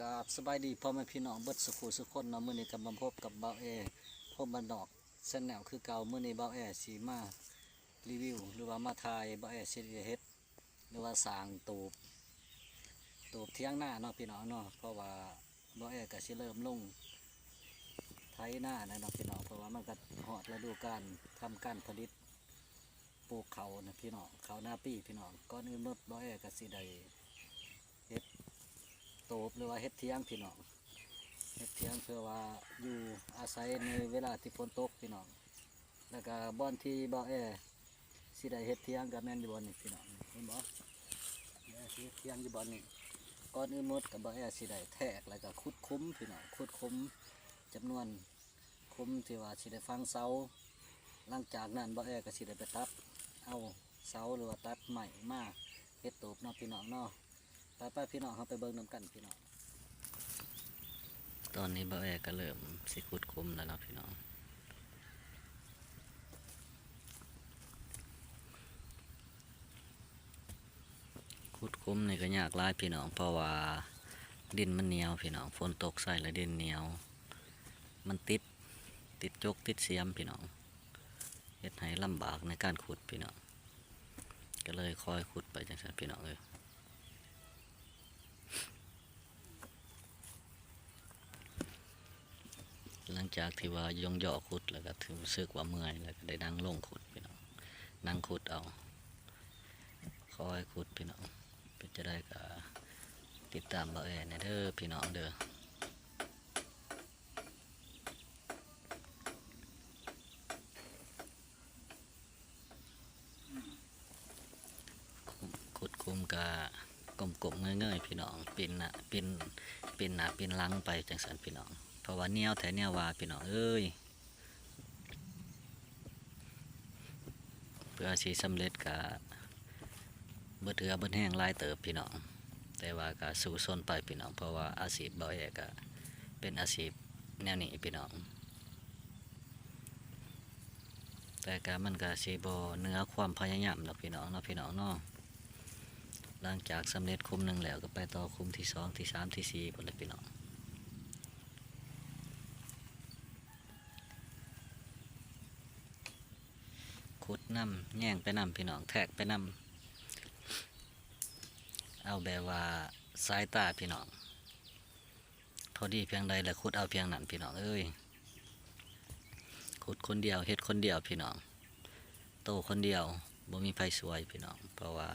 ກາບສະບາຍດີພໍ່ແມ່ພີ່ນ້ອງເບິດສຸຂູສຸຄົນເນາະ, ມື້ນີ້ກໍມາພົບກັບບ່າວແອ ພົບບ້ານນອກ Channel ຄືເກົ່າ. ມື້ນີ້ບ່າວແອຊິມາຣີວິວ ຫຼືວ່າມາຖ່າຍ ບ່າວແອຊິໄດ້ເຮັດ ຫຼືວ່າສ້າງຕູບ ຕູບຖຽງນາເນາະພີ່ນ້ອງເນາະ, ເພາະວ່າບ່າວແອກໍຊິເລີ່ມລົງໄຖນາແລ້ວເນາະພີ່ນ້ອງ, ເພາະວ່າມັນກໍຮອດລະດູການທຳການຜະລິດ ປູກເຂົ້ານະພີ່ນ້ອງ, ເຂົ້ານາປີພີ່ນ້ອງ. ກ່ອນອື່ນໝົດ ບ່າວແອກໍຊິໄດ້ເຮັດຕູບ ຫຼືວ່າເຮັດຖຽງພີ່ນ້ອງ, ເຮັດຖຽງເພື່ອວ່າຢູ່ອາໄສໃນເວລາທີ່ຝົນຕົກພີ່ນ້ອງ. ແລ້ວກໍບ່ອນທີ່ບ່າວແອຊິໄດ້ເຮັດຖຽງກໍແມ່ນຢູ່ບ່ອນນີ້ພີ່ນ້ອງ, ເຫັນບໍ່? ບ່າວແອຊິເຮັດຖຽງຢູ່ບ່ອນນີ້. ກ່ອນອື່ນໝົດກໍບ່າວແອຊິໄດ້ແທກ ແລ້ວກໍຂຸດຂຸມພີ່ນ້ອງ, ຂຸດຂຸມຈຳນວນ ຂຸມທີ່ວ່າຊິໄດ້ຝັງເສົາ. ຫຼັງຈາກນັ້ນບ່າວແອກໍຊິໄດ້ໄປຕັດເອົາເສົາ ຫຼືວ່າຕັດໄມ້ມາເຮັດຕູບເນາະພີ່ນ້ອງເນາະ. ໄປໆ ພີ່ນ້ອງ ເຮົາໄປເບິ່ງນຳກັນພີ່ນ້ອງ. ຕອນນີ້ບ່າວແອກໍເລີ່ມຊິຂຸດຂຸມແລ້ວເນາະພີ່ນ້ອງ. ຂຸດຂຸມນີ້ກໍຍາກຫຼາຍພີ່ນ້ອງ, ເພາະວ່າດິນມັນໜຽວພີ່ນ້ອງ, ຝົນຕົກໃສ່ແລ້ວດິນໜຽວ ມັນຕິດ ຕິດຈົກຕິດສຽມພີ່ນ້ອງ, ເຮັດໃຫ້ລຳບາກໃນການຂຸດພີ່ນ້ອງ, ກໍເລີຍຄ່ອຍຂຸດໄປຈັ່ງຊັ້ນພີ່ນ້ອງເອີຍ. ຫຼັງຈາກທີ່ວ່າຍົງຍໍຂຸດແລ້ວກໍຖືກສຶກວ່າເມື່ອຍ ແລ້ວກໍໄດ້ນັ່ງລົງຂຸດພີ່ນ້ອງ, ນັ່ງຂຸດເອົາ, ຄ່ອຍຂຸດພີ່ນ້ອງ. ເປັນຈັ່ງໃດກໍຕິດຕາມບ່າວແອແດ່ເດີພີ່ນ້ອງເດີ. ຂຸດຂຸມກະກົ້ມໆເງີຍໆ ພີ່ນ້ອງ, ປິ່ນໜ້າ ປິ່ນ ປິ່ນໜ້າປິ່ນຫຼັງໄປຈັ່ງຊັ້ນພີ່ນ້ອງ, ເພາະວ່າໜຽວແທ້ໜຽວວ່າພີ່ນ້ອງເອີຍ. ເພື່ອຊິສຳເລັດກະເບິດເຫື່ອເບິດແຮງຫຼາຍເຕີບພີ່ນ້ອງ, ແຕ່ວ່າກະສູ້ຊົນໄປພີ່ນ້ອງ, ເພາະວ່າອາຊີບບ່າວແອກະເປັນອາຊີບແນວນີ້ພີ່ນ້ອງ. ແຕ່ກະມັນກະຊິບໍ່ເໜືອຄວາມພະຍາຍາມດອກພີ່ນ້ອງເນາະ, ພີ່ນ້ອງເນາະ. ຫຼັງຈາກສຳເລັດຂຸມໜຶ່ງແລ້ວ ກໍໄປຕໍ່ຂຸມທີສອງ ທີສາມ ທີສີ່ພຸ້ນແຫຼະພີ່ນ້ອງ. ຂຸດນຳ ແຍງໄປນຳພີ່ນ້ອງ, ແທກໄປນຳ, ເອົາແບບວ່າສາຍຕາພີ່ນ້ອງ ພໍດີພຽງໃດລະຂຸດເອົາພຽງນັ້ນພີ່ນ້ອງເອີຍ. ຂຸດຄົນດຽວ ເຮັດຄົນດຽວພີ່ນ້ອງ, ໂຕຄົນດຽວ ບໍ່ມີໃຜຊ່ວຍພີ່ນ້ອງ, ເພາະວ່າ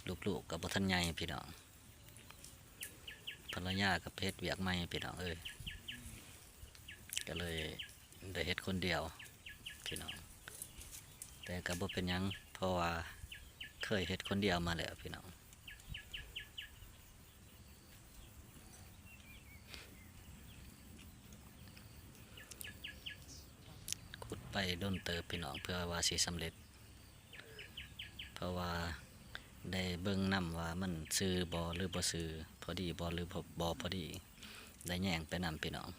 ລູກໆກໍບໍ່ທັນໃຫຍ່ພີ່ນ້ອງ, ພັນລະຍາກໍໄປເຮັດວຽກໃໝ່ພີ່ນ້ອງເອີຍ, ກໍເລີຍ ໄດ້ເຮັດຄົນດຽວພີ່ນ້ອງ, ແຕ່ກໍບໍ່ເປັນຫຍັງ ເພາະວ່າເຄີຍເຮັດຄົນດຽວມາແລ້ວພີ່ນ້ອງ. ຂຸດໄປດົນເຕີບພີ່ນ້ອງ ເພື່ອວ່າຊິສຳເລັດ, ເພາະວ່າໄດ້ເບິ່ງນຳວ່າມັນຊື່ບໍ່ ຫຼືບໍ່ຊື່, ພໍດີບໍ່ ຫຼືບໍ່ພໍດີ, ໄດ້ແຍງໄປນຳພີ່ນ້ອງ.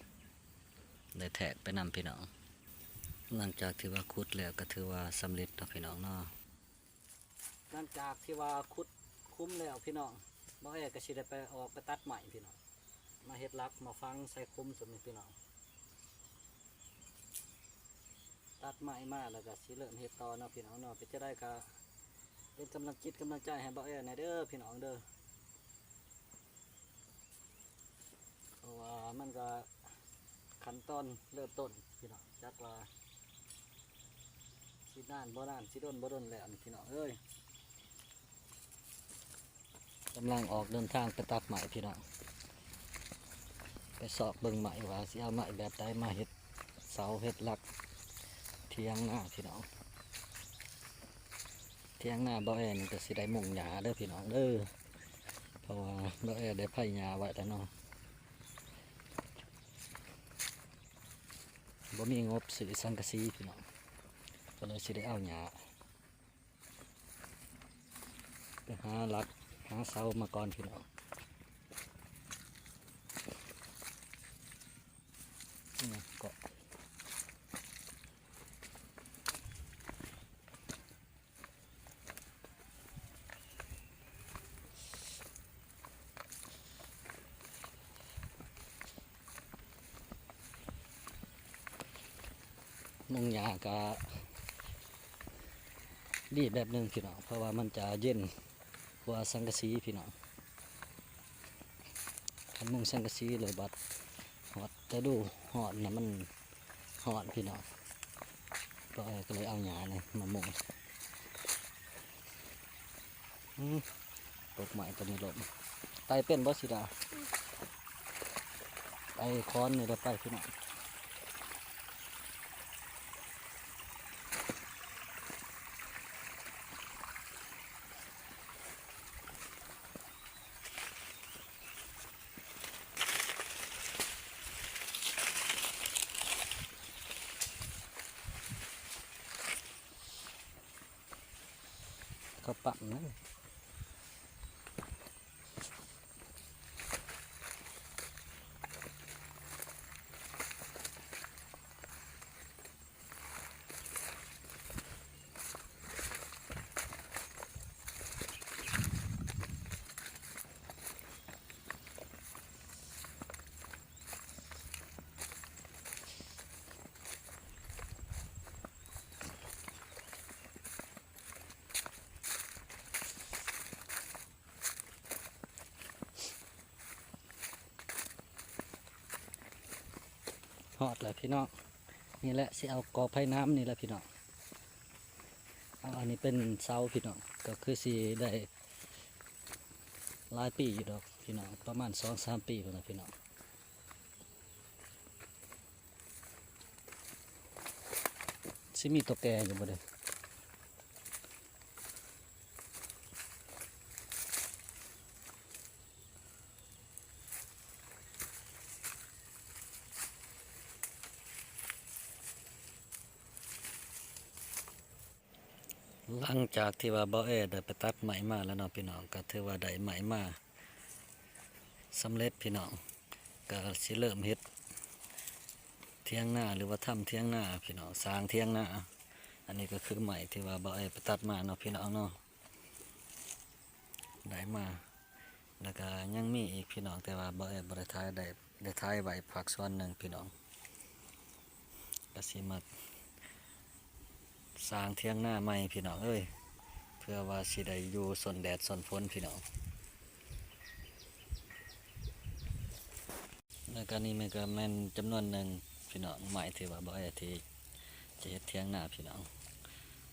ໄດ້ແທກໄປນຳພີ່ນ້ອງ. ຫຼັງຈາກທີ່ວ່າຂຸດແລ້ວກໍຖືວ່າສຳເລັດເນາະພີ່ນ້ອງເນາະ. ຫຼັງຈາກທີ່ວ່າຂຸດຂຸມແລ້ວພີ່ນ້ອງ, ບ່າວແອກໍຊິໄດ້ໄປ ອອກໄປຕັດໄມ້ພີ່ນ້ອງ, ມາເຮັດຫຼັກມາຝັງໃສ່ຂຸມຊຸມນີ້ພີ່ນ້ອງ. ຕັດໄມ້ມາແລ້ວກໍຊິເລີ່ມເຮັດຕໍ່ເນາະພີ່ນ້ອງເນາະ. ເປັນຈັ່ງໃດກໍເປັນກຳລັງຈິດກຳລັງໃຈໃຫ້ບ່າວແອແດ່ເດີພີ່ນ້ອງເດີ. ເພາະວ່າມັນກະຂັ້ນຕອນເລີ່ມຕົ້ນພີ່ນ້ອງ, ຈັກວ່າຊິນານບໍ່ນານ ຊິດົນບໍ່ດົນແລ້ວນີ້ພີ່ນ້ອງເອີຍ. ກຳລັງອອກເດີນທາງໄປຕັດໄມ້ພີ່ນ້ອງ, ໄປຊອກເບິ່ງໄມ້ວ່າຊິເອົາໄມ້ແບບໃດມາເຮັດເສົາເຮັດຫຼັກຖຽງນາພີ່ນ້ອງ. ຖຽງນາບ່າວແອນີ້ກໍຊິໄດ້ມຸງຫຍ້າເດີພີ່ນ້ອງເດີ, ເພາະວ່າບ່າວແອໄດ້ໄພຫຍ້າໄວ້ແລ້ວເນາະ, ບໍ່ມີງົບຊື້ສັງກະສີພີ່ນ້ອງ, ກໍເລີຍຊິໄດ້ເອົາຫຍ້າໄປຫາຫຼັກຫາເສົາມາກ່ອນພີ່ນ້ອງ. ນີ້ເກາະ ເ ມຸງຫຍ້າກະດີແບບໜຶ່ງພີ່ນ້ອງ ເພາະວ່າມັນຈະເຢັນກວ່າສັງກະສີພີ່ນ້ອງ. ຄັນມຸງສັງກະສີແລ້ວບັດຮອດລະດູຮ້ອນນະ ມັນຮ້ອນພີ່ນ້ອງ ກໍເລີຍເອົາຫຍ້ານີ້ມາມຸງ. ອື ຕົກໄມ້ຕົວນີ້ລົ້ມ. ໄຕ່ເປັນບໍ່ສີດາ? ໄຕ່ຄ້ອນນີ້ໄດ້ໄປພີ່ນ້ອງ. ເຂົາປ້ຳນະ. ຮອດແລ້ວພີ່ນ້ອງ. ນີ້ແຫຼະ ຊິເອົາກອໄຜ່ນ້ຳນີ້ແຫຼະພີ່ນ້ອງ. ເອົາ ອັນນີ້ເປັນເສົາພີ່ນ້ອງ ກໍຄືຊິໄດ້ຫຼາຍປີຢູ່ດອກພີ່ນ້ອງ ປະມານສອງສາມປີພຸ້ນນະພີ່ນ້ອງ. ຊິມີຕົວແກ່ຢູ່ບໍ່ເດ? ຫຼັງຈາກທີ່ວ່າບ່າວແອໄດ້ໄປຕັດໄມ້ມາແລ້ວເນາະພີ່ນ້ອງ ກໍຖືວ່າໄດ້ໄມ້ມາສຳເລັດພີ່ນ້ອງ. ກໍຊິເລີ່ມເຮັດຖຽງນາ ຫຼືວ່າທຳຖຽງນາພີ່ນ້ອງ ສ້າງຖຽງນາ. ອັນນີ້ກໍຄືໄມ້ທີ່ວ່າບ່າວແອໄປຕັດມາເນາະພີ່ນ້ອງເນາະ ໄດ້ມາ. ແລ້ວກະຍັງມີອີກພີ່ນ້ອງ ແຕ່ວ່າບ່າວແອບໍ່ໄດ້ຖ່າຍ ໄດ້ ໄດ້ຖ່າຍໄວ້ພາກສ່ວນໜຶ່ງພີ່ນ້ອງ. ກະຊິມາສ້າງຖຽງນາໃໝ່ພີ່ນ້ອງເອີຍ ເພື່ອວ່າຊິໄດ້ຢູ່ຊົນແດດຊົນຝົນພີ່ນ້ອງ. ແລ້ວກະນີ້ມັນກະແມ່ນຈຳນວນໜຶ່ງພີ່ນ້ອງ ໄມ້ທີ່ວ່າບ່າວແອທີ່ຈະເຮັດຖຽງນາພີ່ນ້ອງ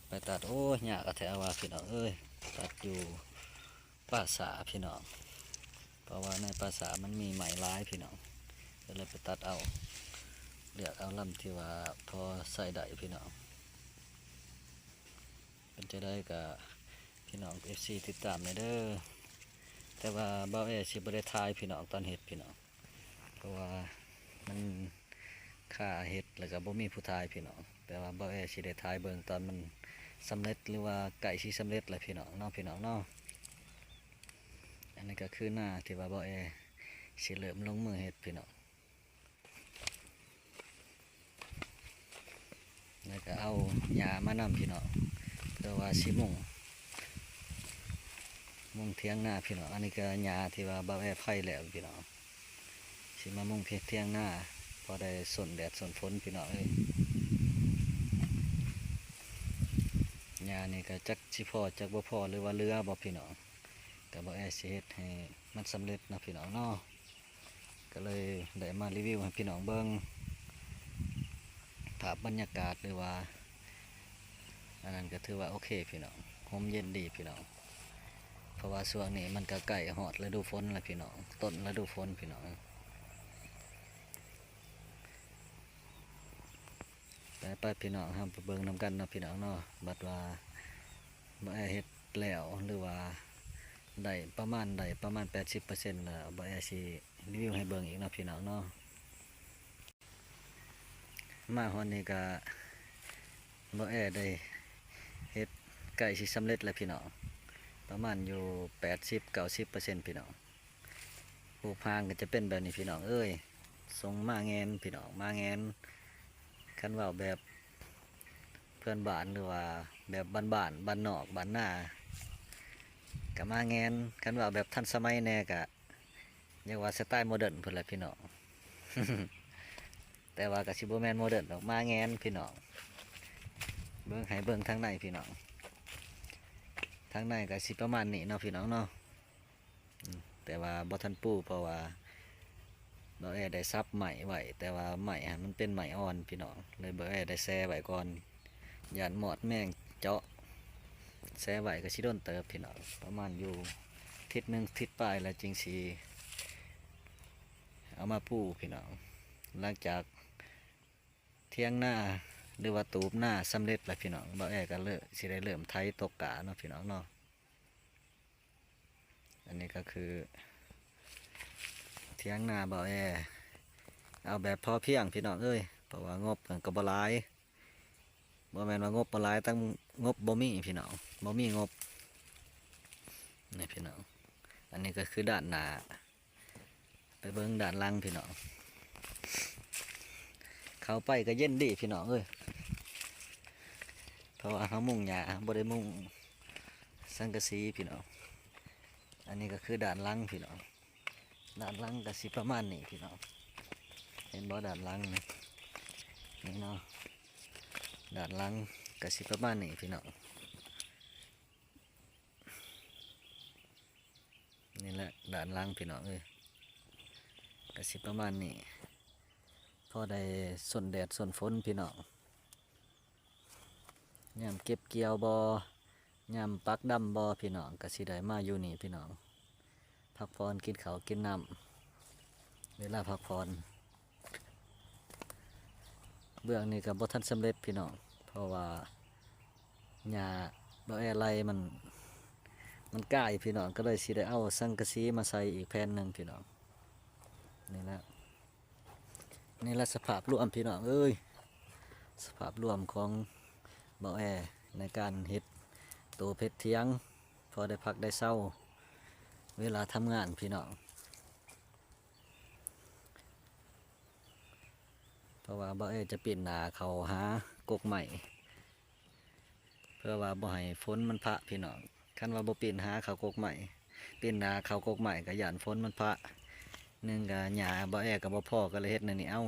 ໄປຕັດ ໂອ້ຍ ຍາກແທ້ວ່າພີ່ນ້ອງເອີຍ ຕັດຢູ່ປ່າຊ້າພີ່ນ້ອງ. ເພາະວ່າໃນປ່າຊ້າມັນມີໄມ້ຫຼາຍພີ່ນ້ອງ ກໍເລີຍໄປຕັດເອົາ ເລືອກເອົາລຳທີ່ວ່າພໍໃຊ້ໄດ້ພີ່ນ້ອງ. ເປັນຈັ່ງໃດກໍພີ່ນ້ອງເອັຟຊີຕິດຕາມແດ່ເດີ ແຕ່ວ່າບ່າວແອຊິບໍ່ໄດ້ຖ່າຍພີ່ນ້ອງຕອນເຮັດພີ່ນ້ອງ ເພາະວ່າມັນຄາເຮັດ ແລ້ວກໍບໍ່ມີຜູ້ຖ່າຍພີ່ນ້ອງ. ແຕ່ວ່າບ່າວແອຊິໄດ້ຖ່າຍເບິ່ງຕອນມັນສຳເລັດ ຫຼືວ່າໃກ້ຊິສຳເລັດແລ້ວພີ່ນ້ອງເນາະ ພີ່ນ້ອງເນາະ. ອັນນີ້ກໍຄືນາທີ່ວ່າບ່າວແອຊິເລີ່ມລົງມືເຮັດພີ່ນ້ອງ. ແລ້ວກໍເອົາຫຍ້າມານຳພີ່ນ້ອງ ເພື່ອວ່າຊິມຸງ ມຸງຖຽງນາພີ່ນ້ອງ. ອັນນີ້ກໍຫຍ້າທີ່ວ່າບ່າວແອໄຖແລ້ວພີ່ນ້ອງ ຊິມາມຸງເຮັດຖຽງນາ ພໍໄດ້ຊົນແດດຊົນຝົນພີ່ນ້ອງເອີຍ. ຫຍ້ານີ້ກໍຈັກຊິພໍຈັກບໍ່ພໍ ຫຼືວ່າເຫຼືອບໍ່ພີ່ນ້ອງ ກໍບ່າວແອຊິເຮັດໃຫ້ມັນສຳເລັດເນາະພີ່ນ້ອງເນາະ. ກໍເລີຍໄດ້ມາຣີວິວໃຫ້ພີ່ນ້ອງເບິ່ງ ພາບບັນຍາກາດ ຫຼືວ່າອັນນັ້ນກໍຖືວ່າໂອເຄພີ່ນ້ອງ ຮົ່ມເຢັນດີພີ່ນ້ອງ. ເພາະວ່າຊ່ວງນີ້ມັນກໍໃກ້ຮອດລະດູຝົນແລ້ວພີ່ນ້ອງ ຕົ້ນລະດູຝົນພີ່ນ້ອງ. ໄປໆ ພີ່ນ້ອງ ເຮົາໄປເບິ່ງນຳກັນເນາະພີ່ນ້ອງເນາະ ບັດວ່າບ່າວແອເຮັດແລ້ວ ຫຼືວ່າໄດ້ປະມານ ໄດ້ປະມານແປດສິບເປີເຊັນແລ້ວ ບ່າວແອຊິຣີວິວໃຫ້ເບິ່ງອີກເນາະພີ່ນ້ອງເນາະ. ມາຮອດນີ້ກະບ່າວແອໄດ້ເຮັດໃກ້ຊິສຳເລັດແລ້ວພີ່ນ້ອງ ປະມານຢູ່ແປດສິບ ເກົ້າສິບເປີເຊັນພີ່ນ້ອງ. ຮູບຮ່າງກໍຈະເປັນແບບນີ້ພີ່ນ້ອງເອີຍ ຊົງມາແງນພີ່ນ້ອງ ມາແງນ. ຄັນເວົ້າແບບເພື່ອນບ້ານ ຫຼືວ່າແບບບ້ານໆ ບ້ານນອກ ບ້ານນາ ກໍມາແງນ. ຄັນເວົ້າແບບທັນສະໄໝແດ່ ກໍ ຢາກວ່າສະໄຕໂມເດີນພຸ້ນແຫຼະພີ່ນ້ອງ. ແຕ່ວ່າກໍຊິບໍ່ແມ່ນໂມເດີນດອກ ໝາແງນພີ່ນ້ອງ. ເບິ່ງ ໃຫ້ເບິ່ງທາງໃນພີ່ນ້ອງ ທາງໃນກໍຊິປະມານນີ້ເນາະພີ່ນ້ອງເນາະ. ອືມ ແຕ່ວ່າບໍ່ທັນປູ ເພາະວ່າບ່າວແອໄດ້ສັບໄມ້ໄວ້ ແຕ່ວ່າໄມ້ຫັ້ນມັນເປັນໄມ້ອ່ອນພີ່ນ້ອງ ເລີຍບ່າວແອໄດ້ແຊ່ໄວ້ກ່ອນ ຢ້ານມອດແມງເຈາະ. ແຊ່ໄວ້ກໍຊິດົນເຕີບພີ່ນ້ອງ ປະມານຢູ່ທິດໜຶ່ງທິດປາຍ ແລ້ວຈຶ່ງຊິເອົາມາປູພີ່ນ້ອງ. ຫຼັງຈາກຖຽງນາ ຫຼືວ່າຕູບນາສຳເລັດແລ້ວພີ່ນ້ອງ ບ່າວແອກໍເລີ ຊິໄດ້ເລີ່ມໄຖຕົກກ້າເນາະພີ່ນ້ອງເນາະ. ອັນນີ້ກໍຄືຖຽງນາບ່າວແອ ເອົາແບບພໍພຽງພີ່ນ້ອງເອີຍ ເພາະວ່າງົບມັນກໍບໍ່ຫຼາຍ ບໍ່ແມ່ນວ່າງົບບໍ່ຫຼາຍ ແຕ່ງົບບໍ່ມີພີ່ນ້ອງ ບໍ່ມີງົບ. ນີ້ພີ່ນ້ອງ ອັນນີ້ກໍຄືດ້ານໜ້າ ໄປເບິ່ງດ້ານຫຼັງພີ່ນ້ອງ. ເຂົ້າໄປກໍເຢັນດີພີ່ນ້ອງເອີຍ ເພາະວ່າເຮົາມຸງຫຍ້າ ບໍ່ໄດ້ມຸງສັງກະສີພີ່ນ້ອງ. ອັນນີ້ກໍຄືດ້ານຫຼັງພີ່ນ້ອງ ດ້ານຫຼັງກໍຊິປະມານນີ້ພີ່ນ້ອງ ເຫັນບໍ່ ດ້ານຫຼັງນີ້ ນີ້ເນາະ ດ້ານຫຼັງກໍຊິປະມານນີ້ພີ່ນ້ອງ. ນີ້ແຫຼະດ້ານຫຼັງພີ່ນ້ອງເອີຍ ກໍຊິປະມານນີ້ ພໍໄດ້ຊົນແດດຊົນຝົນພີ່ນ້ອງ. ຍາມເກັບກ່ຽວບໍ່ ຍາມປັກດຳບໍ່ພີ່ນ້ອງ ກໍຊິໄດ້ມາຢູ່ນີ້ພີ່ນ້ອງ ພັກຜ່ອນ ກິນເຂົ້າກິນນ້ຳ ເວລາພັກຜ່ອນ. ເບື້ອງນີ້ກໍບໍ່ທັນສຳເລັດພີ່ນ້ອງ ເພາະວ່າຫຍ້າບ່າວແອໄລ່ມັນ ມັນກາຍພີ່ນ້ອງ ກໍເລີຍຊິໄດ້ເອົາສັງກະສີມາໃສ່ອີກແຜ່ນໜຶ່ງພີ່ນ້ອງ. ນີ້ແຫຼະ ນີ້ແຫຼະສະພາບລວມພີ່ນ້ອງເອີຍ ສະພາບລວມຂອງບ່າວແອໃນການເຮັດໂຕເຮັດຖຽງ ພໍໄດ້ພັກໄດ້ເຊົາເວລາທຳງານພີ່ນ້ອງ. ເພາະວ່າບ່າວແອຈະປິ່ນໜ້າເຂົ້າຫາກົກໄມ້ ເພື່ອວ່າບໍ່ໃຫ້ຝົນມັນພະພີ່ນ້ອງ. ຄັນວ່າບໍ່ປິ່ນຫາເຂົ້າກົກໄມ້ ປິ່ນໜ້າເຂົ້າກົກໄມ້ກໍຢ້ານຝົນມັນພະ ໜຶ່ງກໍຫຍ້າບ່າວແອກໍບໍ່ພໍ ກໍເລີຍເຮັດແນວນີ້ເອົາ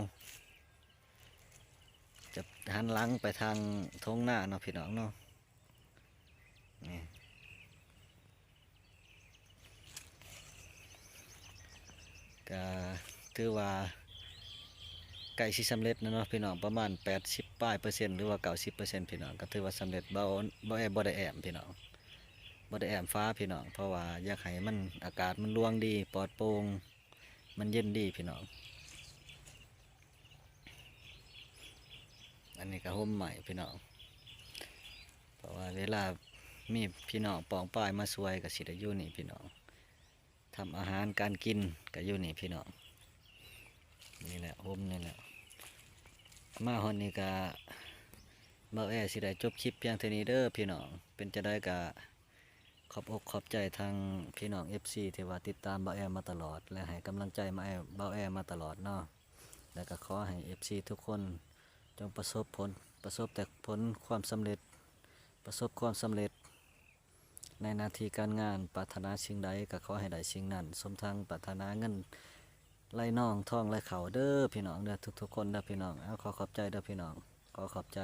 ຈະຫັນຫຼັງໄປທາງທົ່ງນາເນາະພີ່ນ້ອງເນາະ. ນີ້ ກະຖືວ່າໃກ້ຊິສຳເລັດແລ້ວເນາະພີ່ນ້ອງ ປະມານແປດສິບປາຍເປີເຊັນ ຫຼືວ່າເກົ້າສິບເປີເຊັນພີ່ນ້ອງ ກະຖືວ່າສຳເລັດ. ບ່າວ ບ່າວແອບໍ່ໄດ້ແອ້ມພີ່ນ້ອງ ບໍ່ໄດ້ແອ້ມຝາພີ່ນ້ອງ ເພາະວ່າຢາກໃຫ້ມັນ ອາກາດມັນລວງດີ ປອດໂປ່ງ ມັນເຢັນດີພີ່ນ້ອງ. ອັນນີ້ກະໂຮມໄມ້ພີ່ນ້ອງ ເພາະວ່າເວລາມີພີ່ນ້ອງປ້ອງປາຍມາຊ່ວຍກະຊິໄດ້ຢູ່ນີ້ພີ່ນ້ອງ ທຳອາຫານການກິນກະຢູ່ນີ້ພີ່ນ້ອງ. ນີ້ແຫຼະໂຮມນີ້ແຫຼະ ມາຮອດນີ້ກະ ບ່າວແອຊິໄດ້ຈົບຄລິບພຽງເທົ່ານີ້ເດີພີ່ນ້ອງ. ເປັນຈັ່ງໃດກະ ຂອບອົກຂອບໃຈທາງພີ່ນ້ອງເອັຟຊີທີ່ວ່າຕິດຕາມບ່າວແອມາຕະຫຼອດ ແລະ ໃຫ້ກຳລັງໃຈບ່າວແອມາຕະຫຼອດເນາະ. ແລະ ກໍຂໍໃຫ້ເອັຟຊີທຸກຄົນຈົ່ງປະສົບຜົນ ປະສົບແຕ່ຜົນຄວາມສຳເລັດ ປະສົບຄວາມສຳເລັດໃນໜ້າທີ່ການງານ. ປາດຖະໜາສິ່ງໃດກໍຂໍໃຫ້ໄດ້ສິ່ງນັ້ນ ສົມດັ່ງປາດຖະໜາ. ເງິນໄຫຼນອງ ທອງໄຫຼເຂົ້າເດີພີ່ນ້ອງເດີ ທຸກໆຄົນເດີພີ່ນ້ອງ. ເອົາ ຂໍຂອບໃຈເດີພີ່ນ້ອງ ຂໍຂອບໃຈ.